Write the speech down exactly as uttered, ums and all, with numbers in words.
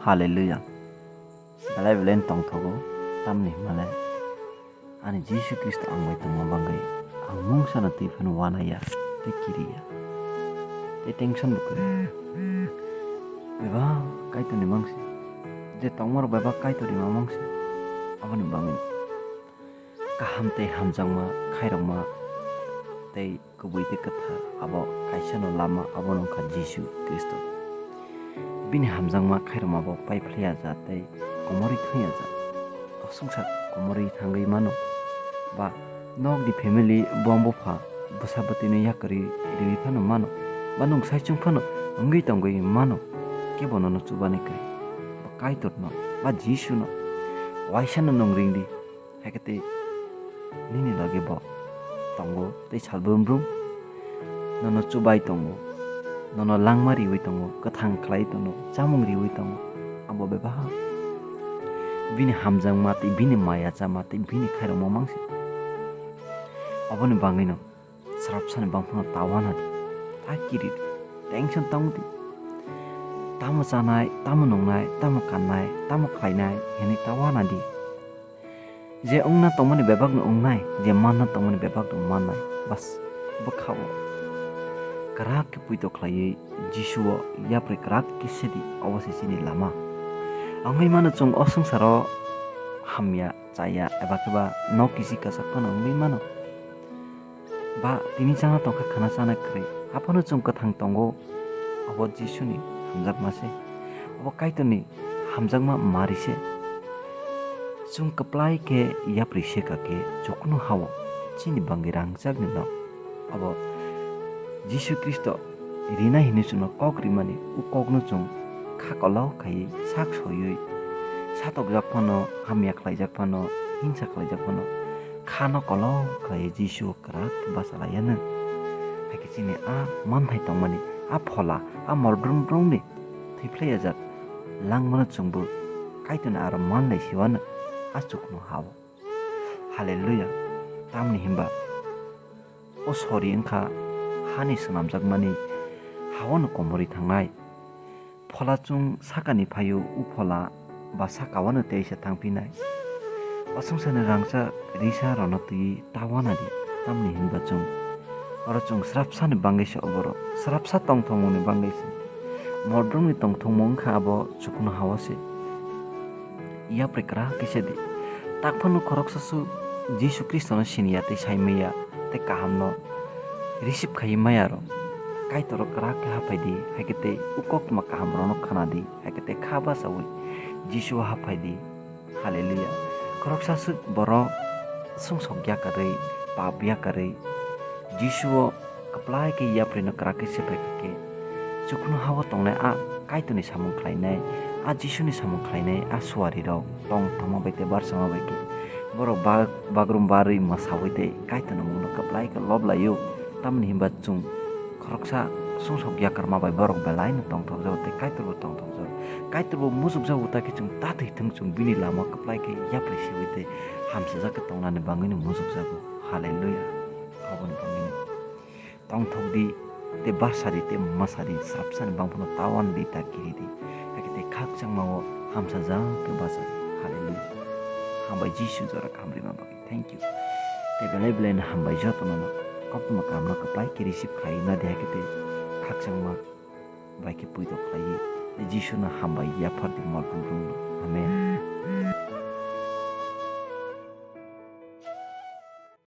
Hallelujah. Belai belai no tongthogo, tamni hwnmale ani Jisu Khristo ang bai tongma bagwi ang mungsano twi phano uanaiya tei kiriya tei tension bo kwrwi. Bebak Kaitorni mangsi, je tongmarok bebak Kaitorni ma mangsi, aboni bagwi kaham tei hamjakma khairokma tei kubui tei kwthar abo kaisano lama, abono wngkha Jisu Khristo. Bini hamjakma khairokma bo paiphlaiya ja tei komorwi thangya ja. O swngchar komorwi thangwi mano, ba nokni family bom bupha bwsa bwtwino yakarwi riwi phano mano, ba nwng saichung phano wngwi tongwi mano, kebo nono chubani kwrwi. Bo Kaitorno ba Jisuno waisano nwng ringdi. Hai khe tei nini logi bo tongo tei sal brum brum nono chubai tongo, nono langma riwi tongo, kwthang khlai tongo, chamung riwi tongo, abo bebak bini hamjakma tei bini maya chama tei bini khairokma mangsi. Aboni bagwino srapsani bangphano ta uana di, ta kiri di, tension tang di. Tamo chanai, tamo nungnai, tamo kannai, tamo khlainai hwnwi ta uana di. Je wngna tongmani bebakno wngnai, je manna tongmani bebakno mannai, bas, bwkha-o kwrak khe poito khlaiwi Jisuo yapri kwrak khe se di, obo se chini lama. Wngwi mano chwng o swngcharo hamya chaya eba khe ba nok kisi kwchak phano wngwi mano. Ba tini chana tongkha khana chana kwrwi. Aphano chwng kwthang tongo. Obo Jisuni hamjakma se. Obo Kaitorni hamjakma mari se. Chwng kwplai khe yapri se ka khe chukno hao chini bangwi rangchakni nok. Obo Jisu Khristo rinai hinwi chwngno kok rimani, o kokno chwng kha kolok khaiwi sak soiwi satokjak phano, hamya khlaijak phano, himsa khlaijak phano, khano kolok khlaiwi Jisu kwrak khe bachalaiyano. Hai khe chini a manthai tongmani, a phola, a mordrom bromni thwi phlaiyajak langmano chwngbo Kaitorni aro manlai siwano a chukno hao. Hallelujah. Tamni himba o sori wngkha hani swnamjakmani hawano komorwi thangnai. Phola chwng sakani phaio, o phola ba sakawano teisa thangphinai. O swngcharni rangchak risa rwno twiwi ta uana di, tamni hwnba chwng oro chwng srapsani bangwi se oborok, srapsa tongthokmungni bangwi se. Mordrokni tongthokmung wngkha abo chukno hao se. Yapri kwrak khe se di. Takphano khoroksa swk Jisu Khristono siniya tei saimaya tei kahamno receive khaiwi maya rw. Kaitorno kwrak khe haphai di, hai khe tei o koktwma kahamrokno khna di, hai khe tei kha bachaui Jisuo haphai di. Hallelujah. Khoroksa swk borok sumsok yakarwi, pap yakarwi Jisuo kwplai khe yaprino kwrak khe sepai kha khe, chukno hao tongnai a Kaitorni samung khlainai, a Jisuni samung khlainai, a suarirok tongthokma bai tei barsama bai khe borok bag-, bagrum barwi mwsaui tei Kaitorni mungno kwplai khe lob lai-o. Tamni hwnba chwng khoroksa sumsok yakarma bai borok belaino tongthokjago tei Kaitorbo tongthokjago. Kaitorbo muchukjago, ta khe chwng ta thwi thung, chwng bini lama kwplai khe yapri siui tei hamsajak khe tongnani bangwino muchukjago. Hallelujah. Aboni bagwino tongthok di tei barsa di tei mwsa di, srapsani bangphano ta uan di, ta kiri di. Hakhe tei khakchangmao hamsajak khe bacha di. Hallelujah. Hambai Jisu jora khamrima bagwi. Thank you. Tei belai belai no hambai jotono no. Koktwma kamno kwplai khe receive khlai na di, hakhe tei khakchangma bai khe puito khlaiwi tei Jisuno hambai yaphar di mol pung pung no. Amen.